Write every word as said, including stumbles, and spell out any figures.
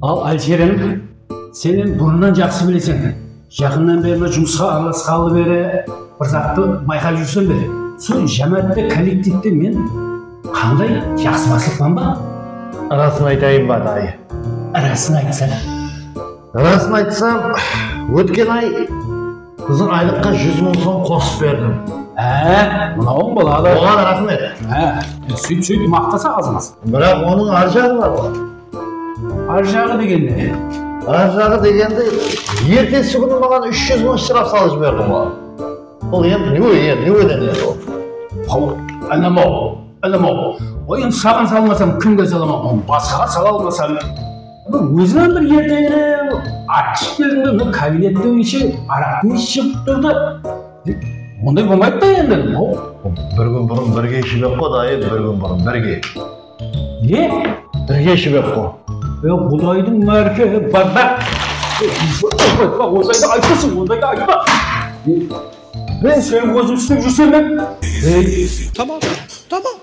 Al, Alsherem, sen endi burınnan jaqsı bileseń. Jaqınnan beri jumısqa aralasqanlı beri bir zattı bayqap júrseń be? Sol jámáátte, kollektivte men qanday jaqsı baslıqpan ba? Rasın aytayın ba, dayı? Rasın aytsań. Rasın aytsam, ótken ay biziń aylıqqa júz mıń som qosıp berdim. Há, mınawıń boladı. Oǵan raxmet. Há, sóyt-sóyt maqtasa azmaz. Biraq onıń arjaǵı bar ǵoy. Arjaǵı degen ne? Arjaǵı degende, ertesi kúni maǵan úsh júz mıń shtraf salıp jiberdi ǵoy. Ol endi ne, endi ne óden edi ol? Haw, inam-aw, inam-aw. Oy, endi saǵan salmasam, kimge salaman? Basqaǵa sala almasam. Óziń bir erteńirek araq iship keldiń be, mına kabinettiń ishi araqtıń ishi shıǵıp turdı. Onday bolmaydı da endi. Haw. Bir kún burın birge iship ep ǵo, dayı, bir kún burın birge. Ne? Birge iship ep ǵo. E, Qudaydıń márke, ba, ba. Baq, ondaydı aytpasın, ondaydı aytpa. Men sen ózim islep júrsem, ey. Tamam, tamam.